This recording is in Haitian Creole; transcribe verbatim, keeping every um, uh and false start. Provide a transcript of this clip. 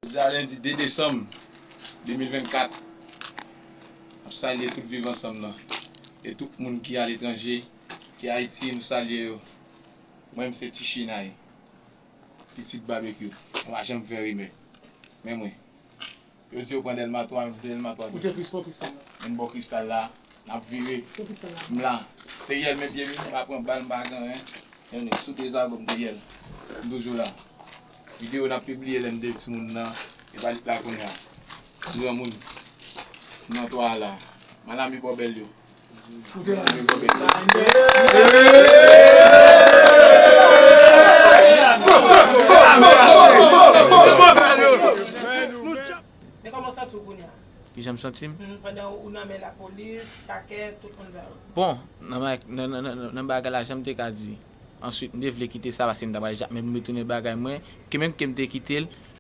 Jodi a lendi de desanm de mil vennkat, m ap salye tout Viv Ansanm nan e tout moun ki aletranje, ki Ayiti, nou salye yo. Mwen, m se Ti Chinay, pitit Babekyou. Mwen pa janm fè rimè. Men mwen, yo di yo pran Dèlma twa, men m pran Dèlma twa tou. Ou te plis bò Kristal la. Men m bò Kristal la, n ap vire. M la. Se yèl men pye m, m pa pran bal, m pa gen anyen. Yon nèg sou dezabon m te yèl. M toujou la. Videyo n ap pibliye lè m te timoun nan. E pa li la kounye a. Granmoun. Nan twa a la. Malami bò bèl yo. Malami bò bèl yo. Men kòman w santi w kounye a? Kijan m santi m? Hmm, pandan ou nan men lapolis, pakè, tout moun sa yo. Bon, nan, nan, nan, nan, nan bagay la, jan m te ka di. Answit, m te vle kite sa paske m ta pral ja-, men m retounen bagay mwen. Ke menm ke m te kite l,